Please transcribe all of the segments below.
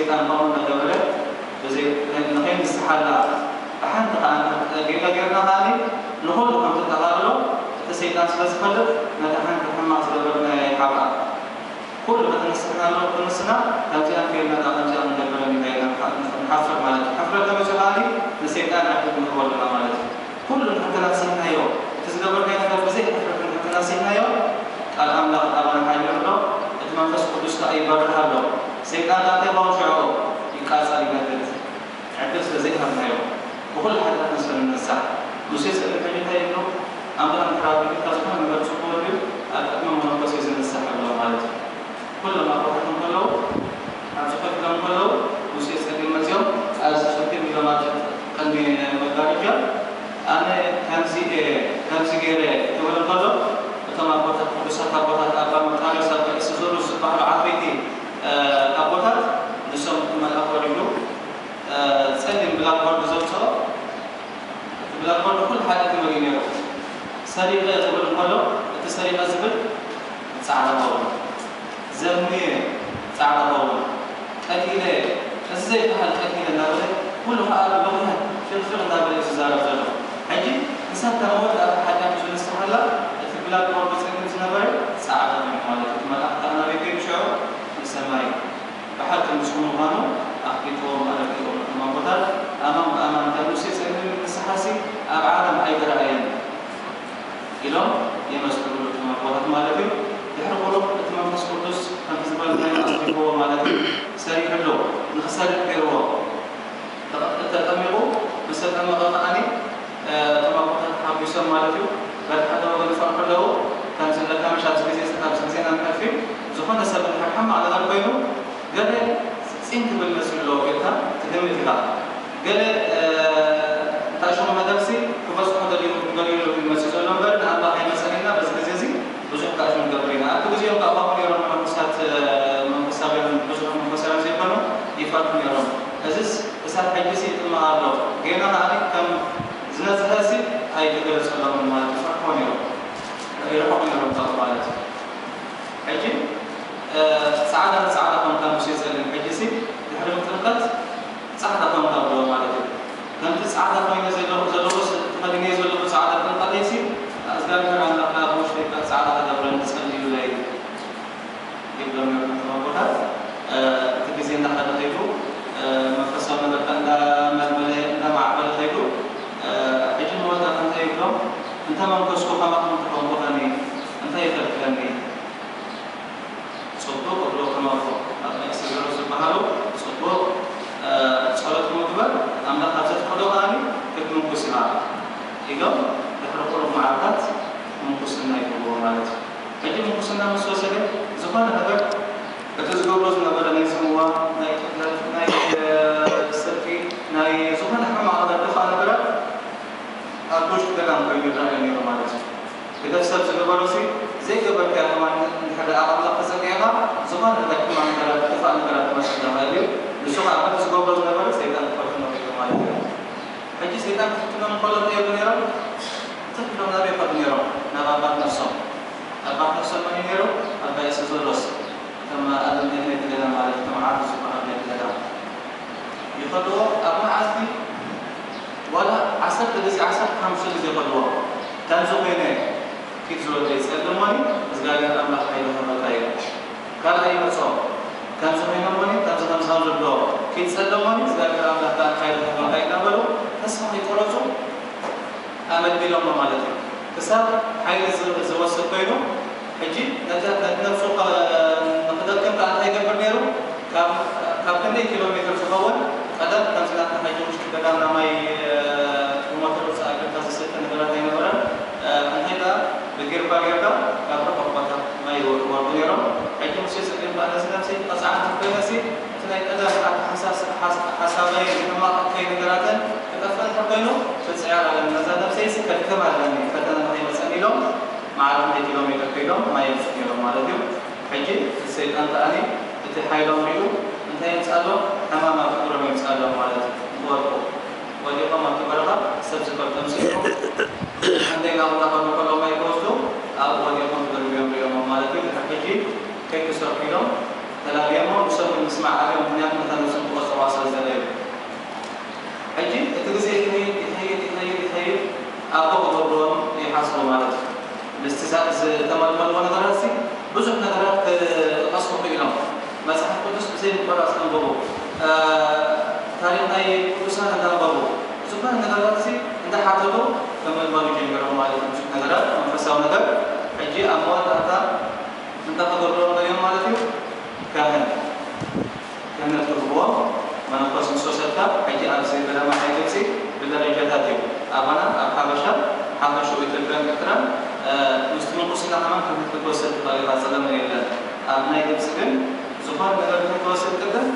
ሰይጣን ከምኡ እናገበረ ብዘይ ንኸይንስሓላ ብሓንቲ ከዓ ጌጋ ጌርና ከዓ ንኹሉ ከም ተጠቓልሎ እቲ ሰይጣን ስለ ዝፈልጥ ነታ ሓንቲ ሕማቕ ዝገበርናያ ይሓብኣ። ኩሉ ከተነስሕና ኣሎ ክንስና ከምዚኣ ጌርና ዳ ከምዚኣ ክንገብር ኢና ኢልና ንሓፍር ማለት እዩ። ሕፍረት ተመፅኡ ከዓ ንሰይጣን ዕድል ንህቦ ኣለና ማለት እዩ። ኩሉ እንተተናሲሕናዮ እቲ ዝገበርናዮ ነገር ብዘይ ሕፍረት እንተተናሲሕናዮ ቃል ኣምላኽ ኣባና ሓይሊ ኣሎ። እቲ መንፈስ ቅዱስ ከዓ ይበርህ ኣሎ። ሰይጣን ከዓ እንታይ ይኸውን ሽዑ ይቃጸል ይነድድ። ዕድል ስለ ዘይሃብናዮ ብኹሉ ሓጢኣትና ስለ ንነሳሕ። ሙሴ ጸሊም ሕጂ እንታይ ይብሎ? ኣምላኽ እንድሕር ኣቢሉካ ዝኾነ ነገር ጽቡቕ ድዩ? ኣብ ቅድሚ መነኮሴ ዝንሳሕ ይብሎ ማለት እዩ። ኩሎም ኣቦታት እንከለዉ ኣብዚ ኮፍ ኢሎም እንከለዉ ሙሴ ጸሊም መጺኦም ኣብዚ ኮፍ ኢሎም ኣብ ቀንዲ መጋረጃ ኣነ ከምዚ እየ ከምዚ ገይረ ክብል እንከሎ እቶም ኣቦታት ቅዱሳት ኣቦታት ኣባ መቃርዮስ ኣባ ኢስዞሮስ ዝበሃሉ ዓበይቲ ኣቦታት ንሶም እቲ መልኣኽ ወሪዱ ጸሊም ብላክቦርድ ዘውፅኦ እቲ ብላክቦርድ ኩሉ ሓደ ክመልኡ ነይሩ። ሰሪቐ ክብል እንከሎ እቲ ሰሪቐ ዝብል ፃዕዳ ኸውን፣ ዘምየ ፃዕዳ ኸውን፣ ቀቲለ እዚ ዘይበሃል ቀቲለ እናበለ ኩሉ ከዓ ብብኽያት ፍልፍል እናበለ እዩ ዝዛረብ ዘሎ። ሕጂ ክሳብ እታ መወዳእታ ሓጢኣቱ ዝንስሓላ እቲ ብላክቦርድ ፀሊም ዝነበረ ፃዕዳ ኮይኑ ማለት እዩ። እቲ መልኣኽ ከዓ ናበይ ከይዱ ሽዑ ንሰማይ። ብሓቂ ንጹህ ምዃኑ ኣፍሊጥዎም ኣረዲእዎም። እቶም ኣቦታት ኣማን ብኣማን እታ ሙሴ ጸሊም ንስሓሲ ኣብ ዓለም ኣይተራእየን ኢሎም የመስክሩሉ እቶም ኣቦታት ማለት እዩ። ድሕሪ ቁሩብ እቲ መንፈስ ቅዱስ ከምቲ ዝበልናዮ ኣስሪፍዎ ማለት እዩ። ሰሪሕሉ ንኽሰርሕ ገይርዎ። ተጠሚቑ ምስ ተጠመቐ ከዓኒ እቶም ኣቦታት ተሓጒሶም ማለት እዩ። በቲ ሓደ ወገን ይፈርሑ ኣለዉ። ከምዚ ንብለካ ምሽ ኣብዚ ግዜ ኣብዚ ግዜና ንሕልፊ ዝኾነ ሰብ እንድሕር ሕማቕ ነገር ኮይኑ ገለ ፂን ክብል መፅኡ ኣለዎ ኢልካ ትግምት ኢኻ። ገለ እንታይ ሽሙ ነገርሲ ክበፅሖ ደልዩ ደልዩ መፅኡ ዘሎ እምበር ንኣምላኽ ኣይመፀን ኢልና በዚ ግዜ እዚ ብዙሕ እንታይ ሽሙ ንገብር ኢና። ኣብቲ ግዜኦም ከዓ ከምኡ ነይሮም መነኮሳት መንፈሳውያን ብዙሕ መንፈሳውያን ዘይኮኑ ይፈርሑ ነይሮም። እዚስ ክሳብ ሕጂሲ ይጥመቕ ኣሎ። ጌና ከዓኒ ከም ዝነጽሀሲ ኣይተገለጸሎምን ማለት እዩ። ፈርሖ ነይሮም። ይርሕቑ ነይሮም ካብኡ ማለት እዩ። ሕጂ እ፣ ጻዕዳ ንጻዕዳ ኮንካ ሙሴ ጸሊም። ሕጂሲ ድሕሪ ጥምቀት ጻዕዳ ኮንካ ብሎ ማለት እዩ። ከምቲ ጻዕዳ ኮይነ ዘለኹ ዘለኹስ ተኸዲነዮ ዘለኹ ጻዕዳ ጥምቀተይሲ እግዚኣብሔር ኣምላኽና ኣብ ውሽጠይ ከዓ ጻዕዳ ክገብረኒ ጸልዩለይ። ይብሎም እዮም እቶም ኣቦታት። እ፣ እቲ ግዜ እናኸደ ከይዱ፣ እ፣ መንፈሳዊ ነገር ከኣ እንዳመልመለ፣ እንዳማዕበለ ከይዱ፣ እ፣ ሕጂ ንወጣት እንታይ ይብሎም? እንተ መንከስኩ ከማኹም እንተኾንኩ ኸኒ እንታይ ይኸልክለኒ? ጽቡቕ እግሩ ከማኹም ኣብ ናይ እስድሮስ ዝበሃሉ ጽቡቕ፣ እ፣ ጸሎት ምግበር ኣምላኽ ኣብ ዘፍቀዶ ከኣ ክትምንኩስ ኢኻ ኢሎም ድሕሪ ቁሩብ መዓልታት ምንኩስና ይህብዎ ማለት እዩ። ሕጂ ምንኩስና ምስ ወሰደ ዝኾነ ነገር እቲ ዝገብሮ ዝነበረ ናይ ጽምዋ፣ ናይ ቅትለት፣ ናይ፣ እ፣ ስርቂ፣ ናይ ዝኾነ ሕማቕ ነገር ድፋእ ነገራት ኣብ ውሽጢ ገዳም ኮይኑ ይረኣዮ ነይሩ ማለት እዩ። ግደፍ ሰብ ዝገበሮሲ ዘይገበርካዮ ከማን እንድሕር ደኣ ኣምላኽ ተጸጊዕኻ ዝኾነ ነገር ሕማቕ ነገራት ድፋእ ነገራት ክመጽእ ይኽእል እዩ። ንሱ ኸኣ በቲ ዝገብሮ ዝነበረ ሰይጣን ክፈትኖ ክኢሉ ማለት እዩ። ሕጂ ሰይጣን ክፍትኖም እንከሎ እንታይ ይብሉ ነይሮም? ትኽ ኢሎም ናበይ ይኸዱ ነይሮም? ናብ ኣባት ነፍሶም። ኣባት ነፍሶም መን እዩ ነይሩ? ኣባ ኤስዞሎስ። እቶም ኣበምኔት ናይቲ ገዳም ማለት እቶም ዓርኩ ዝበሃሉ ናይቲ ገዳም። ይኸድዎ ኣብ መዓልቲ ዋላ ዓሰርተ ግዜ ዓሰርተ ሓሙሽተ ግዜ ይኸድዎ። ከምዚ ኮይነ ኪድ ዝወደይ ጸልሞኒ እግዚኣብሔር ኣምላኽ ሓይሊ ክህበካ እዩ። ካልኣይ ይመጾ ከምዚ ኮይነ እሞኒ ከምዚ ከምዚ ከም ዝብሎ ኪድ ጸልሞኒ እግዚኣብሔር ኣምላኽ ከኣ ሓይሊ ክህበካ እዩ እናበሉ ተስፋ ከይቆረጹ ኣመልሚሎሞ ማለት እዩ። ክሳብ ሓይሊ ዝ-፣ ዝወስድ ኮይኑ ሕጂ ነቲ፣ ነቲ ነብሱ ኸ-፣ ንኽደክም ከኣ እንታይ ይገብር ነይሩ? ካብ፣ ካብ ክንደይ ኪሎ ሜትር ዝኸውን ቀደም ከምዚ ናትና ሕጂ ውሽጢ ገዳምና ማይ፣ እ፣ ብሞተር ውፅእ ኣቢልካ ዝስተ ነገራት ኣይነበረን። እ፣ እንታይ ደኣ ብጊርባ ጌርካ ካብ ርሑቕ ቦታ ማይ ይወ-፣ ይወርዱ ነይሮም። ሕጂ ሙሴ ጸሊም ከኣ ነዚ ነብሰይ ክቐጽዓ እንተኾይነሲ እቲ ናይ ቀደም ኣተሓሳስ-፣ ሓስ-፣ ሓሳበይ ሕማቕ እከይ ነገራተን ክጠፍእ እንተኾይኑ ክጽዕር ኣለኒ። ነዛ ነብሰይሲ ከድክም ኣለኒ ፈተነ ንኸይመጸኒ ኢሎም ማዕረ ክንደይ ኪሎ ሜትር ከይዶም ማይ የምጽኡ ነይሮም ማለት እዩ። ሕጂ እቲ ሰይጣን ከኣኒ እቲ ሓይሎም ሪኡ እንታይ የምጽኣሎም? ሕማም ኣብ ፍቅሮም የምጽኣሎም ማለት እዩ። ንክወድቁ ወዲቖም ኣብቲ በረኻ ሰብ ዝፈልጦም ስኢኖም። ክንደይ ናብ እንዳ ከዱ ከሎ ማይ ክወስዱ ኣብኡ ወዲቖም ተደርብዮም ሪኦሞም ማለት እዩ። ድሕሪ ሕጂ ከይክሰርሑ ኢሎም ተላልዮሞ ንሶም ንምስማዕ ኣብዮም። ምክንያቱ ነታ ነብሶም ኣቦ ክገብርዎም ይሓስቡ ማለት እዩ። ምስቲ ዛ-፣ ዝተመልመልዎ ነገራት ሲ ብዙሕ ነገራት ክጠቕሱ ክኽእሉ እዮም። መጽሓፍ ቅዱስ ብዘይ ምቁራጽ ከንብቡ፣ እ፣ ታሪኽ ናይ ቅዱሳን እንዳንበቡ፣ ዝኾነ ነገራት ሲ እንዳሓተቱ ክምልመሉ ጀሚሮም ማለት እዩ። ብዙሕ ነገራት መንፈሳዊ ነገር ሕጂ ኣብ መወዳእታ እንታይ ክገብርዎም ደልዮም ማለት እዩ? ካህን። ክህነት ክህብዎ መነኮስ ምስ ወሰድካ፣ ሕጂ ኣብዚ ገዳማት ናይ ግብጺ ብደረጃታት እዩ። ኣባና ኣብ ሓበሻ፣ ሓፈሽኡ ኢትዮጵያን ኤርትራን፣ እ፣ ምስቲ ምንኩስና ከማን ክህነት ክትወስድ ትኽእል ኢኻ፣ ጸገም የለን። ኣብ ናይ ግብጺ ግን ዝኾነ ነገር ክትወስድ ቅድም፣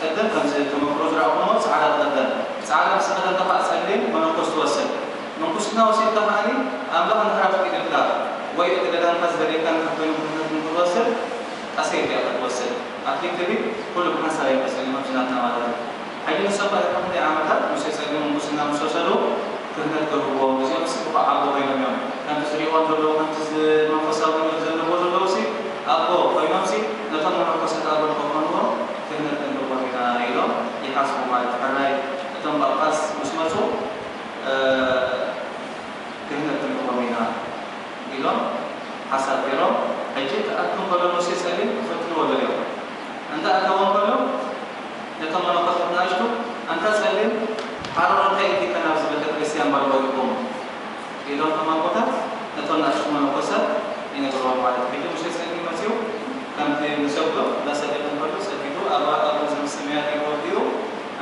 ቅድም ከምዚ ተመክሮ ዝረኣኹሞ ጻዕዳ ትኽደን። ጻዕዳ ምስ ተኸደንካ ከኣ ጸሊም መነኮስ ትወስድ። ምንኩስና ወሲድካ ከኣኒ ኣምላኽ እንድሕር ኣፍቂዱልካ ወይ እቲ ገዳምካ ዝደልየካ እንድሕር ኮይኑ ክህነት ንክትወስድ ቀስ ኢልካ ኢኻ ትወስድ። ኣክሊል ትብል ኩሉ ብሓንሳብ ኣይመስልን፣ ከምዚ ናትና ማለት እዩ። ሕጂ ንሶም ከኣ ድሕሪ ክንደይ ዓመታት ሙሴ ጸሊም ምንኩስና ምስ ወሰዱ ክህነት ክህብዎም፣ እዚኦም ሲ ብቑዕ ኣቦ ኮይኖም እዮም። ከምቲ ዝሪእዎም ዘለዉ፣ ከምቲ ዝ-፣ መንፈሳዊ ትምህርቲ ዘንብብዎ ዘለዉ ሲ ኣቦ ኮይኖም ሲ ነቶም መነኮሳት ኣቦ ንኽኾንዎም ክህነት ክንህቦም ኢና ኢሎም ይሓስቡ ማለት እዩ። ሕራይ እቶም ጳጳስ ምስ መጹ፣ እ፣ ክህነት ክንህቦም ኢና ኢሎም ሓሳብ ገይሮም፣ ሕጂ ክኣቱ እንከሎ ሙሴ ጸሊም ክፍትንዎ ደልዮም። እንተ ኣተወ እንከሎ ነቶም መነኮሳት ንኣሽቱ፣ "ኣንታ ጸሊም፣ ሓረር እንታይ ኢልካ ናብዚ ቤተ ክርስቲያን ባዶ ወዲቑም?" ኢሎም እቶም ኣቦታት ነቶም ንኣሽቱ መነኮሳት ይነግርዎም ማለት እዩ። ሕጂ ሙሴ ጸሊም መጺኡ ከምቲ ንሰግዶ እንዳሰገደ እንከሎ ሰጊዱ፣ "ኣባ ኣቡነ ዘበሰማያት" ኢሉ ወዲኡ፣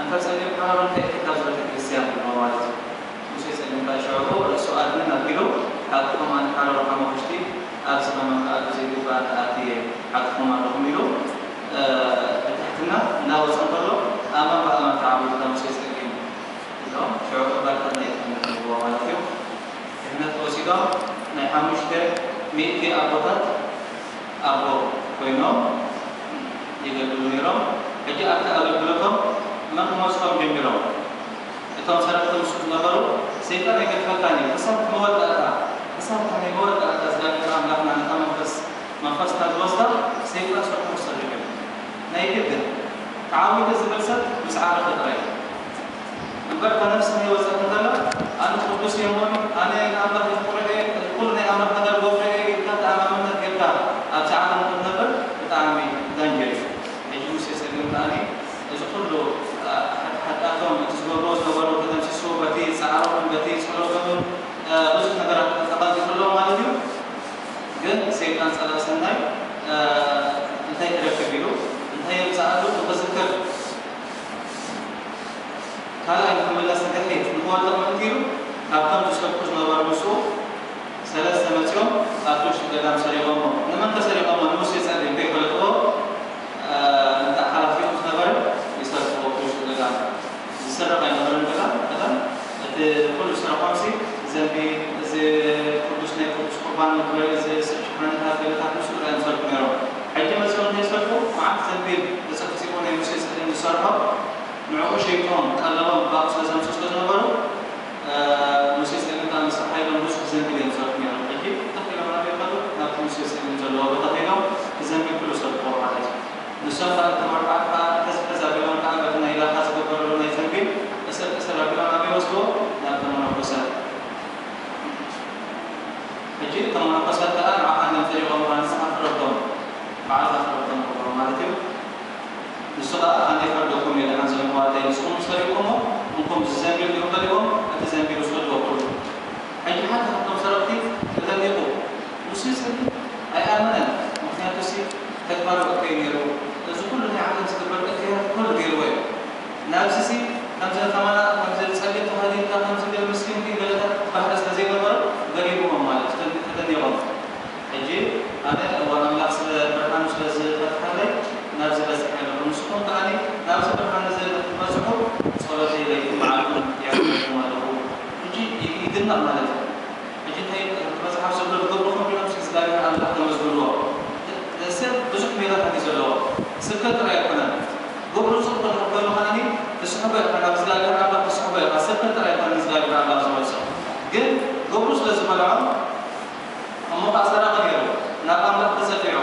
"ኣንታ ጸሊም፣ ሓረር እንታይ ኢልካ ካብዚ ቤተ ክርስቲያን?" ይብሎ ማለት እዩ። ሙሴ ጸሊም ከኣ ሽዑ ርእሱ ኣድንን ኣቢሉ፣ "ሓቅኹም ኣነ ሓረር ሓሙኽሽቲ፣ ኣብዚ ከማን ከኣ ብዘይግባእ ተኣትየ ሓቅኹም ኣለኹም" ኢሉ፣ እ፣ ብትሕትና እናወጸ እንከሎ፣ ኣማን ብኣማን ተዓዊትካ ሙሴ ጸሊም ኢሎም፣ ሽዑ ባርካ ናይ ክህነት ይህብዎ ማለት እዩ። ክህነት ወሲዶም ናይ ሓሙሽተ ሚእቲ ኣቦታት ኣቦ ኮይኖም የገልግሉ ነይሮም። ሕጂ ኣብቲ ኣገልግሎቶም መን ክመጽኦም ጀሚሮም? እቶም ሰረቕቲ ምስኡ ዝነበሩ፣ "ሰይጣን ኣይገድፈካን እዩ፣ ክሳብ እቲ መወዳእታ፣ ክሳብ እቲ ናይ መወዳእታ እግዚኣብሔር ኣምላኽና ነታ መንፈስ፣ መንፈስካ ዝወስዳ፣ ሰይጣን ስርሑ ክሰርሕ እዩ። ናይ ግድን ተዓዊተ ዝብል ሰብ ምስ ዓረፈ ጥራይ እዩ። እምበር እታ ነፍሲ ከይወጸት እንከላ፣ ኣነ ቅዱስ እየ እሞ፣ ኣነ ንኣምላኽ የፍቅሮ እየ፣ ኩሉ ናይ ኣምላኽ ነገር ገብሮ እየ" ኢልካ ተኣማምነት ጌርካ ኣብዛ ዓለም ክትነብር ብጣዕሚ ዳንጀር እዩ። ሕጂ ሙሴ ጸሊም ከኣኒ እዚ ኩሉ፣ እ፣ ሓጢኣቶም፣ እቲ ዝገብርዎ ዝነበሩ ተደምሲሱ፣ በቲ ጻዕሮምን በቲ ጸሎቶምን፣ እ፣ ብዙሕ ነገራት ተቐንጢጡሎም ማለት እዩ። ግን ሰይጣን ጸላኢ ሰናይ፣ እ፣ እንታይ ክረክብ ኢሉ፣ እንታይ የምጽኣሉ ንኽዝክር፣ ካልኣይ ንኽምለስ ንድሕሪት ንኽወድቕ ምእንቲ ኢሉ፣ ካብቶም ዝሰርቁ ዝነበሩ ምስኡ ሰለስተ መጺኦም ኣብቲ ውሽጢ ገዳም ሰሪቖሞ። ንመን ከ ሰሪቖሞ? ንሙሴ ጸሊም ከይፈለጥዎ፣ እ፣ ነታ ሓላፊኦም ዝነበረ ይሰርቅዎ ኣብቲ ውሽጢ ገዳም። ዝስረቕ ኣይነበረን ገዳም። ቀደም እቲ ኩሉ ዝሰርቖምሲ ዘንቢል፣ እዚ ቅዱስ ናይ ቅዱስ ቁርባን መግበሪ፣ እዚ ስብ ሸሓኒታት ገለታት ምስኡ ጥራይ እዮም ዝሰርቁ ነይሮም። ሕጂ መጺኦም እንታይ ይሰርቁ? መዓት ዘንቢል ተጸፍጺፉ ናይ ሙሴ ጸሊም ዝሰርሖ ንዕኡ ሸይጦም ቀለቦም ብኣኡ ስለ ዘምጽኡ ስለ ዝነበሩ፣ እ፣ ሙሴ ጸሊም ከኣ ምስ ሓይሎም ብዙሕ ዘንቢል እዮም ዝሰርሑ ነይሮም። ሕጂ ትኽ ኢሎም ናበይ ይኸዱ? ናብቲ ሙሴ ጸሊም ዘለዎ ቦታ ከይዶም እቲ ዘንቢል ኩሉ ሰርቅዎ ማለት እዩ። ንሶም ከኣ እቶም ኣርባዕተ ከኣ ሕዝ ሕዝ ኣቢሎም ከኣ በቲ ናይ ላኻ ዝግበረሉ ናይ ዘንቢል እሰር እሰር ኣቢሎም ኣበይ ወስድዎ? ናብቶም መነኮሳት። ሕጂ እቶም መነኮሳት ከኣ ንዓኻ እንድዮም ሰሪቖምኻ ንስኻ ፍረዶም፣ ባዕልኻ ፍረዶም ንብሎም ማለት እዩ። ንሱ ኸኣ ኣነ ይፈርደኩም እየ ደሓን ዞም ኣሕዋተይ፣ ንስኹም ሰሪቕኩሞ እንኩም እዚ ዘንቢል ዲኹም በሊዕኩም፣ እቲ ዘንቢል ውሰድዎ ኩሉ። ሕጂ ሓደ ካብቶም ሰረቕቲ ተደኒቑ፣ ንሱ ይጸሊ ኣይኣመነን። ምኽንያቱሲ ተግባሩ እከይ ነይሩ። እዚ ኩሉ ናይ ዓለም ዝግበር እከያት ኩሉ ገይርዎ እዩ። ናብዚሲ ከምዚ ከማና ከምዚ ጸሊም ተኸዲንካ ከምዚ ገለ ምስኪን ገለታት ባህሪ ስለ ዘይነበሮ ገሪምዎም ማለት እዩ። ተደኒቖም። ሕጂ ኣነ እወ ኣምላኽ ስለ ብርሃኑ ስለ ዝፈትሓለይ ናብዚ በጺሐ ኣለኹ። ንስኹም ከኣኒ ናብዚ ብርሃን እዚ ንክትበጽሑ ጸሎተይ ለይትን መዓልትን የዕልለኩም ኣለኹ። ሕጂ ይ-፣ ይድነቕ ማለት እዩ። ሕጂ እንታይ እቲ መጽሓፍ ዝብሎ ትገብርኹም ዲኹም እግዚኣብሔር ኣምላኽ ተመስግንዎ። ሰብ ብዙሕ ሜላታት እዩ ዘለዎ። ስብከት ጥራይ ኣይኮነን። ግብሩ ጽቡቕ እንድሕር ኮይኑ ከኣኒ ትስሕቦ ኢኻ፣ ናብ እግዚኣብሔር ኣምላኽ ትስሕቦ ኢኻ። ስብከት ጥራይ ኣይኮነን እግዚኣብሔር ኣምላኽ ዝመልሶ። ግን ግብሩ ስለ ዝበልዖ እሞ ኸዓ ሰራቒ ነይሩ፣ ናብ ኣምላኽ ተጸጊዑ፣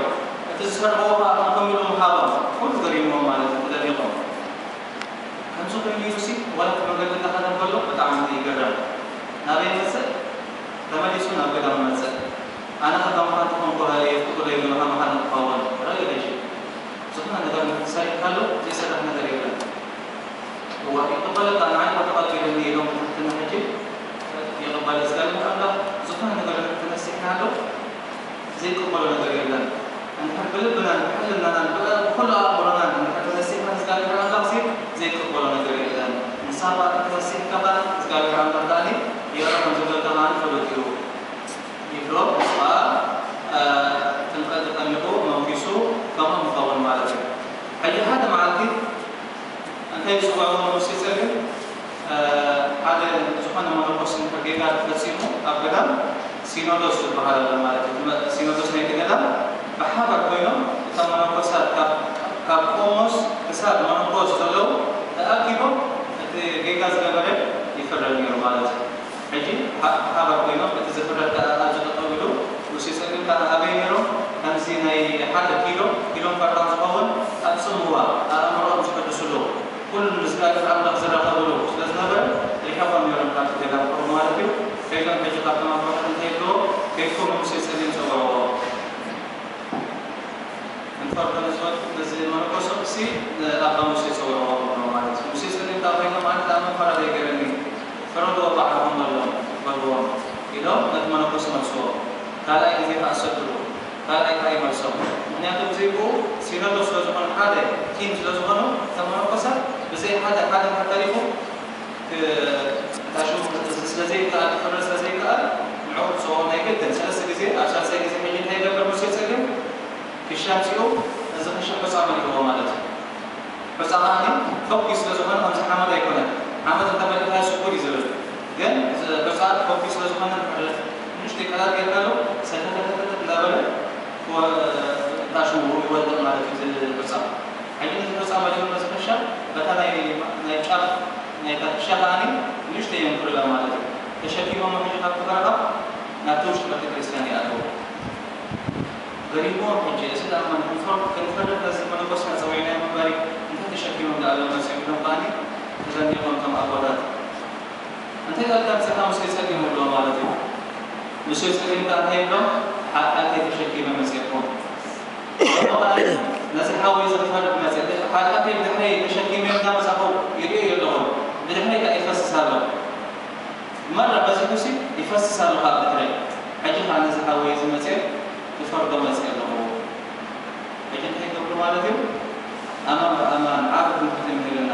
እቲ ዝሰርቕዎ ኸዓ ከም ኢሉ ምሃቦም፣ ኩሉ ገሪምዎም ማለት እዩ፣ ተደኒቖም። ከምዚ ኮይኑ ኢሉሲ፣ ዋላ እቲ መንገዲ እናኸደ እንከሎ ብጣዕሚ ይግረም። ናበይ ይመጽእ? ናብ ገዳም መጸ። ኣነ ከማኻ እንተኾንኩ የፍቅዶ ኢሉ መሃመሃል ንክኸውን። ርኣዩ ሕጂ። ዝኾነ ነገር ሰሪሕካሉ ዘይሰራሕ ነገር የለን። እዋ ይቕበለካ፣ ንዓይ እኮ ተቐቢሉኒ ኢሎም ብትሕትና ሕጂ ይቕበል እግዚኣብሔር ኣምላኽ። ዝኾነ ነገር እንተነሲሕናሉ ዘይቅበሎ ነገር የለን። እንድሕር ብልብናን ብሕልናናን ብኩሉ ኣእምሮናን እንድሕር ተነሲሕና እግዚኣብሔር ኣምላኽሲ ዘይቅበሎ ነገር የለን። ንሳባ እንተነሲሕካ ከኣ እግዚኣብሔር ኣምላኽ ከኣ ይቕረ ከም ዝብለካ ከኣ ፍሉጥ እዩ። ይብሎ። ንሱ ከኣ፣ እ፣ ጥምቀት ተጠሚቑ መምኪሱ ከምኡ ንኸውን ማለት እዩ። ሕጂ ሓደ መዓልቲ እንታይ ዝጽውዕዎ ንሙሴ ጸሊም፣ እ፣ ሓደ ዝኾነ መነኮስ እንድሕር ጌጋ ተፈጺሙ ኣብ ገዳም ሲኖዶስ ዝበሃል ኣሎ ማለት እዩ። መ-፣ ሲኖዶስ ናይቲ ገዳም ብሓባር ኮይኖም እቶም መነኮሳት ካብ፣ ካብ ቆሞስ ክሳብ መነኮስ ዘለዉ ተኣኪቦም እቲ ጌጋ ዝገበረ ይፍረድ ነይሩ ማለት እዩ። ሕጂ ብሓ-፣ ብሓባር ኮይኖም እቲ ዝፍረድ ከኣ ኣብዚ ጠጠው ኢሉ፣ ሙሴ ጸሊም ከኣ ኣበይ ነይሮም? ከምዚ ናይ ሓደ ኪሎ፣ ኪሎ ፋርዳን ዝኸውን ኣብ ጽምዋ ኣእምሮኦም ዝሕድስሉ፣ ኩሉ ምስ እግዚኣብሔር ኣምላኽ ዝራኸብሉ ስለ ዝነበረ፣ ርሒቖም ነይሮም ካብቲ ገዳም ቁሩብ ማለት እዩ። ከይዶም ሕጂ ካብቶም ኣቦታት እንታይ ይብልዎ? ከይድኩም ንሙሴ ጸሊም ጸውዕዎ። እንፈርዶ ንዝበልኩም ነዚ መነኮስ ሲ ንኣባ ሙሴ ጸውዕዎ ማለት እዩ። ሙሴ ጸሊም ካብ ኮይኖም ኣነ ከኣ መን ፈራዳይ ገይረኒ፣ ፍረድዎ ባዕልኹም በሎም፣ በልዎም ኢሎም ነቲ መነኮስ መልስዎ። ካልኣይ ግዜ ከኣ ሰድዎ፣ ካልኣይ ከኣ ይመልሶም። ምኽንያቱ ብዘይብኡ ሲኖዶስ ስለ ዝኾኑ፣ ሓደ ቲም ስለ ዝኾኑ፣ እቶም መነኮሳት ብዘይ ሓደ፣ ሓደ እንድሕር ተሪፉ ክ-፣ እታ ሽሙ ስለ ዘይከኣል፣ ክፍረድ ስለ ዘይከኣል፣ ንዕኡ ክጸውዖ ናይ ግድን ሰለስተ ግዜ፣ ኣብ ሳልሳይ ግዜ ሕጂ እንታይ ይገብር ሙሴ ጸሊም? ክሻ ኣምጺኡ እዚ ክሻ ሑጻ መሊእዎ ማለት እዩ። ሑጻ ከኣ ፈኲስ ስለ ዝኾነ ከምዚ ሓመድ ኣይኮነን። ሓመድ እንተመሊእካዮ ስጉድ እዩ ዝብል። ግን እዚ ሑጻ ፈኲስ ስለ ዝኾነ ንእሽተይ ቀዳድ ጌርካሉ ሰተተተተተ እንዳበለ ወ-፣ እታ ሽሙ ይወድቕ ማለት እዩ እቲ ሑጻ። ሕጂ ነቲ ሑጻ መሊኡ ነዚ ክሻ በታ ናይ፣ ናይ ጫፍ ናይታ ክሻ ከኣ ንእሽተይ የንቁልላ ማለት እዩ። ተሸኪሞሞ ሕጂ ካብቲ በረኻ ናብቲ ውሽጢ ቤተክርስትያን ይኣትዉ። ገሪምዎም ሕጂ፣ እዚ ደኣ መን ክንፈር-፣ ክንፈርድ ነዚ መነኮስና ጸዊዕናዮም እምበሪ፣ እንታይ ተሸኪሞም ደኣ እዮም መጺኦም ኢሎም ከኣኒ ተደኒቖም እቶም ኣቦታት። እንታይ ጌርካ ኣምጺእካ ሙሴ ጸሊም ይብልዎ ማለት እዩ። ሙሴ ጸሊም ከኣ እንታይ ይብሎም? ሓጢኣተይ ተሸኪመ መጺእኩ። እሞ ከኣ ነዚ ሓወይ እዚ ክፈርድ መጺአ። ሓጢኣተይ ብድሕረይ ተሸኪመ እንዳመጻኹ ይርእዮ ኣለኹ። ብድሕረይ ከኣ ይፈስስ ኣሎ። መራ በዚሑሲ ይፈስስ ኣሎ ካብ ድሕረይ። ሕጂ ኸዓ ነዚ ሓወይ እዚ መፅየ ክፈርዶ መፅየ ኣለኹ። ሕጂ እንታይ ይገብሩ ማለት እዩ? ኣማን ብኣማን ዓቢ ትምህርቲ ይምህረና።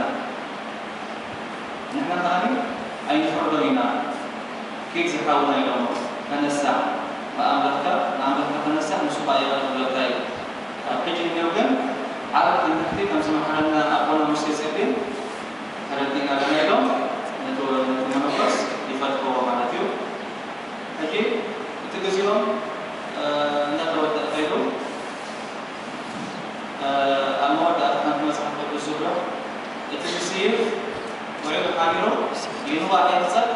ንሕና ከዓኒ ኣይንፈርዶን ኢና። ኪድ ዝሓውና ኢሎሞ፣ ተነሳሕ፣ ብኣምላኽካ፣ ንኣምላኽካ ተነሳሕ፣ ንሱ ኸዓ ይቕረ ክብለካ እዩ። ካብ ሕጂ ንኔው ግን ዓቢ ትምህርቲ ከም ዝመሓረና ኣቦና ሙሴ ጸሊም ተረዲእና ኣለና ኢሎም ነቲ ወ-፣ ነቲ መነኮስ ይፈትሕዎ ማለት እዩ። ሕጂ እቲ ግዜኦም፣ እ፣ እናተወደአ ከይዱ፣ እ፣ ኣብ መወዳእታ ሓንቲ መጽሓፍ ቅዱስ ዝብሎ፣ እቲ ዝስይፍ ውዒሉ ሓዲሩ ይንዋሕ የሕጸር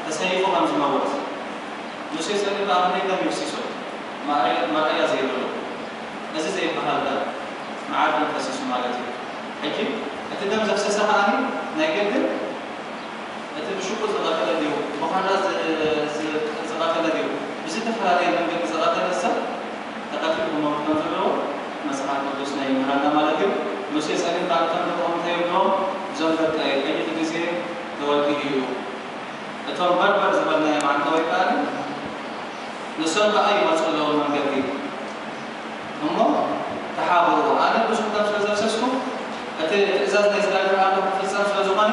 ተሰይፉ ከም ዝመውት፣ ሙሴ ጸሊም ኣብ ክንደይ ደም ይፍሲሶ፣ ማእረ-፣ መረኣያ ዘይብሉ። እዚ ዘይበሃል ደም መዓር ደም ፈሲሱ ማለት እዩ። ሕጂ እቲ ደም ዘፍሰሰ ከኣኒ ናይ ግድን እቲ ብሽጉጥ ዝቐተለ ድዩ፣ ብዃንዳ ዝ-፣ ዝ-፣ ዝቐተለ ድዩ፣ ብዝተፈላለየ መንገዲ ዝቐተለ ሰብ ተቐቲሉ ክመውት ከም ዘለዎ መጽሓፍ ቅዱስና ይምህረና ማለት እዩ። ሙሴ ጸሊም ከኣ እቶም ደቆም እንታይ ይብልዎም? እዞም ደቀይ፣ ቀይሕ ግዜ ተወዲኡ እዩ። እቶም በርበር ዝበልናዮም ዓንተወይ ከኣ ንሶም ከኣ ይመጹ ኣለዉ መንገዲ። እሞ ተሓብኡ። ኣነ ብዙሕ ደም ስለ ዘፍሰስኩ፣ እቲ ትእዛዝ ናይ እግዚኣብሔር ኣምላኽ ክፍጸም ስለ ዝኾነ፣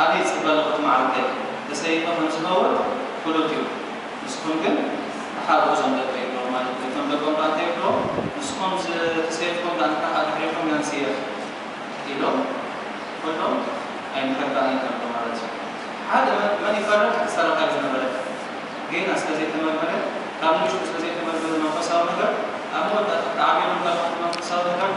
ኣነ ይጽበ ኣለኹ እቲ መዓልተይ። ተሰይፈ ከም ዝመውት ፍሉጥ እዩ። ንስኹም ግን ተሓብኡ እዞም ደቀይ ይብሎም ማለት እዩ። እቶም ደቆም ከኣ እንታይ ይብልዎም? ንስኹም ዝ-፣ ተሰይፍኩም ከኣ ንሕና ከኣ ድሕሪኹም ኢና ንስየፍ። ኢሎም ኩሎም ኣይንሕባእን ይጠርቁ ማለት እዩ። ሓደ መን፣ መን ይፈርድ? እቲ ሰራቒ ዝነበረ ጌና ስለ ዘይተመርመረ፣ ካብ ንእሽቱ ስለ ዘይተመርመረ መንፈሳዊ ነገር፣ ኣብ መወዳእታ ክዓብየሉ እንከሎ መንፈሳዊ ነገር